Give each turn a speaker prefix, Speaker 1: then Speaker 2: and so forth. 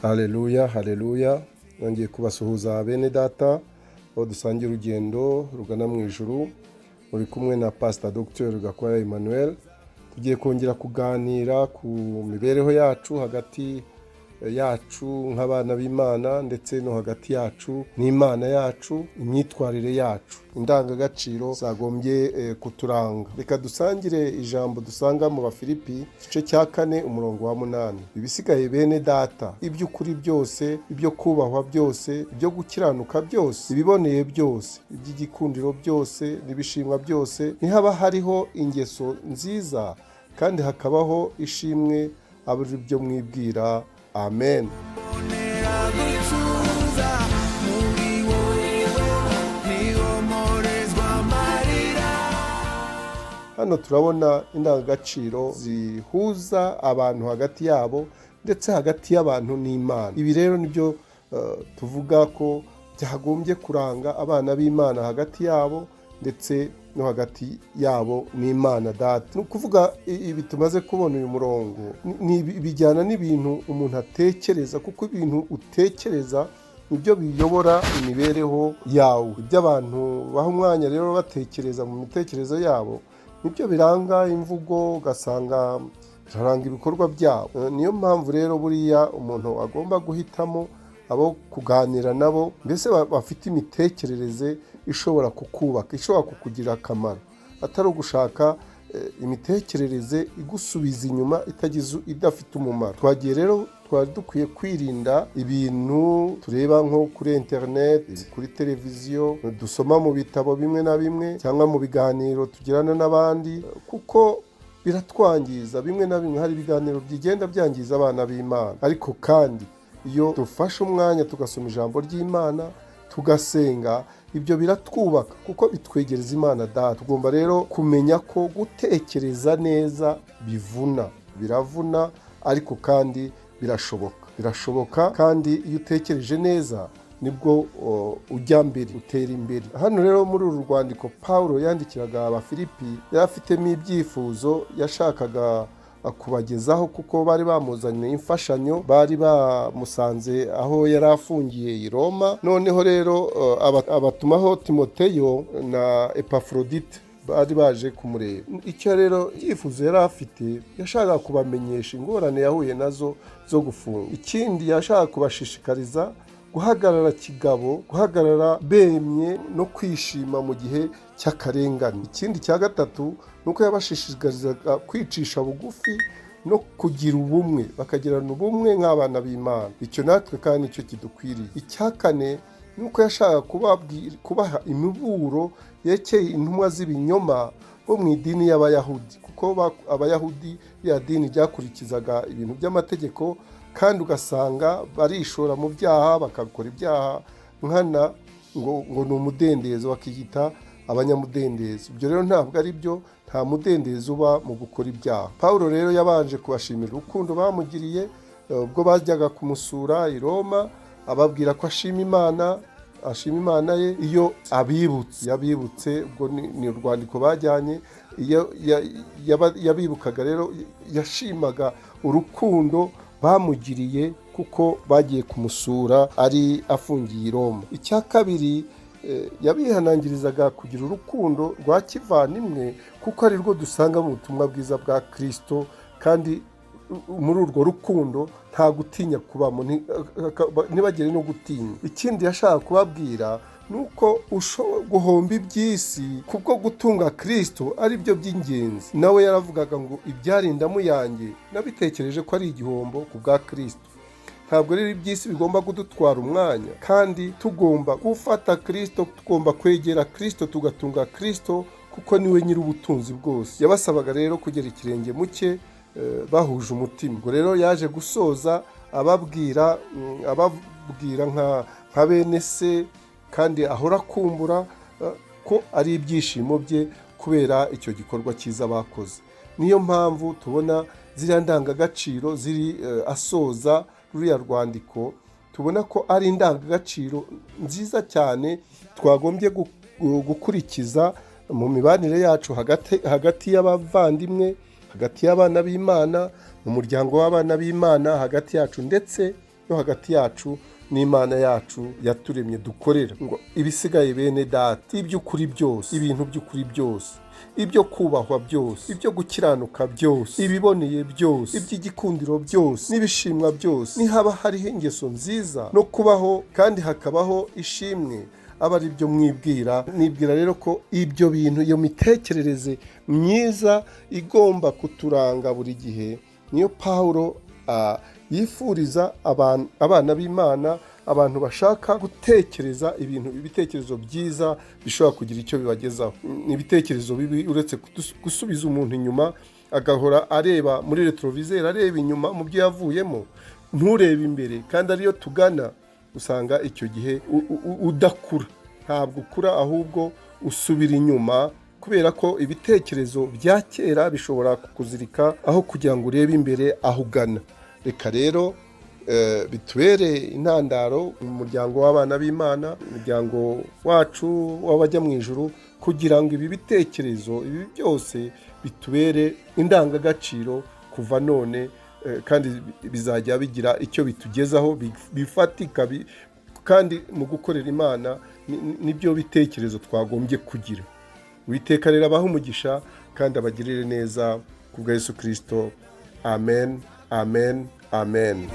Speaker 1: Haleluya, haleluya! Nongeye kubasuhuza bene data, aho dusangira urugendo rugana mu ijuru. Muri kumwe na Pastor Dr Gakwaya Emmanuel. Tugiye kongera kuganira ku mibereho yacu, hagati yacu nk'abana b'Imana, ndetse no hagati yacu n'Imana yacu, imyitwarire yacu, indangagaciro zagombye kuturanga. Reka dusangire ijambo dusanga mu Bafilipi, igice cya 4, umurongo wa 8: "Ibisigaye, bene data, iby'ukuri byose, ibyo kubahwa byose, ibyo gukiranuka byose, ibiboneye byose, iby'igikundiro byose n'ibishimwa byose, nihaba hariho ingeso nziza kandi hakabaho ishimwe, abe ari byo mwibwira." Amen.
Speaker 2: Gucuza muri wowe niho mporezwa amarira.
Speaker 1: Hano turabona indangagaciro zihuza abantu hagati yabo, ndetse hagati y'abantu n'Imana. Ibi rero nibyo tuvuga ko byagombye kuranga abana b'Imana hagati yabo, ndetse no hagati yabo n'Imana Data. Ni ukuvuga ibi tumaze kubona, uyu murongo bijyana n'ibintu umuntu atekereza, kuko ibintu utekereza nibyo biyobora imibereho yawe. Ibyo abantu baha umwanya rero batekereza mu mitekerereze yabo, nibyo biranga imvugo, ugasanga biraranga ibikorwa byabo. Niyo mpamvu rero buriya umuntu agomba guhitamo abo kuganira nabo, mbese bafite imitekerereze ishobora kukubaka, ishobora kukugirira akamaro, atari ugushaka imitekerereze igusubiza inyuma, itagize, idafite umumaro. Twagiye rero, twari dukwiye kwirinda ibintu tureba nko kuri interineti, kuri televiziyo, dusoma mu bitabo bimwe na bimwe, cyangwa mu biganiro tugirana n'abandi, kuko biratwangiza bimwe na bimwe. Hari ibiganiro bigenda byangiza abana b'Imana. Ariko kandi iyo dufashe umwanya tugasoma ijambo ry'Imana, tugasenga, ibyo biratwubaka kuko bitwegereza Imana Data. Tugomba rero kumenya ko gutekereza neza bivuna, biravuna, ariko kandi birashoboka, birashoboka. Kandi iyo utekereje neza nibwo ujya mbere, utera imbere. Hano rero muri uru rwandiko Paul yandikiraga Abafilipi, yari afitemo ibyifuzo yashakaga kubagezaho, kuko bari bamuzaniye imfashanyo, bari bamusanze aho yari afungiye i Roma. Noneho rero abatumaho Timoteyo na Epafrodite, bari baje kumureba. Icyo rero icyifuzo yari afite, yashakaga kubamenyesha ingorane yahuye nazo zo gufunga. Ikindi, yashakaga kubashishikariza guhagarara kigabo, guhagarara bemye no kwishima mu gihe cy'akarengane. Ikindi cya gatatu ni uko yabashishikarizaga kwicisha bugufi no kugira ubumwe, bakagirana ubumwe nk'abana b'Imana. Icyo natwe kandi nicyo kidukwiriye. Icya kane ni uko yashakaga kubaha imiburo yerekeye intumwa z'ibinyoma bo mu idini y'Abayahudi, kuko Abayahudi ya dini ryakurikizaga ibintu by'amategeko, kandi ugasanga barishora mu byaha, bakabikora ibyaha nkana, ngo ni umudendezo, bakiyita abanyamudendezo. Ibyo rero ntabwo ari byo, nta mudendezo uba mu gukora ibyaha. Paul rero yabanje kubashimira urukundo bamugiriye ubwo bajyaga kumusura i Roma, ababwira ko ashima Imana, ashima Imana ye iyo abibutse, yabibutse. Ubwo ni urwandiko bajyanye. Iyo yabibukaga rero, yashimaga urukundo bamugiriye kuko bagiye kumusura ari afungiye i Roma. Icya kabiri, yabihanangirizaga kugira urukundo rwa kivandimwe, kuko ari rwo dusanga mu butumwa bwiza bwa Kirisito, kandi muri urwo rukundo nta gutinya kubamo, ntibagire no gutinya. Ikindi yashaka kubabwira ni uko ushobora guhomba iby'isi kubwo gutunga Kirisito, ari byo by'ingenzi. Nawe yaravugaga ngo: "Ibyari indamu yanjye nabitekereje ko ari igihombo ku bwa Kirisito." Ntabwo rero iby'isi bigomba kudutwara umwanya, kandi tugomba gufata Kirisito, tugomba kwegera Kirisito, tugatunga Kirisito, kuko niwe nyir'ubutunzi bwose. Yabasabaga rero kugera ikirenge mu cye, bahuje umutima. Ubwo rero yaje gusoza ababwira nka bene se, kandi ahora akumbura, ko ari ibyishimo bye kubera icyo gikorwa cyiza bakoze. Niyo mpamvu tubona ziriya ndangagaciro ziri asoza ruriya rwandiko, tubona ko ari indangagaciro nziza cyane twagombye gukurikiza mu mibanire yacu hagati y'abavandimwe, hagati y'abana b'Imana, mu muryango w'abana b'Imana, hagati yacu ndetse no hagati yacu n'Imana yacu yaturemye dukorera. Ngo ibisigaye bene data, iby'ukuri byose, ibintu by'ukuri byose, ibyo kubahwa byose, ibyo gukiranuka byose, ibiboneye byose, iby'igikundiro byose, n'ibishimwa byose, nihaba hariho ingeso nziza no kubaho kandi hakabaho ishimwe, aba ari byo mwibwira. Nibwira rero ko ibyo bintu, iyo mitekerereze myiza igomba kuturanga buri gihe, niyo Pawulo yifuriza abana b'Imana, abantu bashaka gutekereza ibintu, ibitekerezo byiza bishobora kugira icyo bibagezaho. Ni ibitekerezo bibi uretse gusubiza umuntu inyuma, agahora areba muri rétroviseur, areba inyuma mu byo yavuyemo, nturebe imbere kandi ariyo tugana. Usanga icyo gihe udakura, ntabwo ukura, ahubwo usubira inyuma, kubera ko ibitekerezo bya kera bishobora kukuzirika aho kugira ngo urebe imbere aho ugana. Reka rero bitubere intandaro mu muryango w'abana b'Imana, umuryango wacu w'abajya mu ijuru, kugira ngo ibi bitekerezo, ibi byose bitubere indangagaciro kuva none, kandi bizajya bigira icyo bitugezaho bifatika, kandi mu gukorera Imana nibyo bitekerezo twagombye kugira. Uwiteka rero abahe umugisha kandi abagirire neza ku bwa Yesu Kirisito. Amen, amen, amen.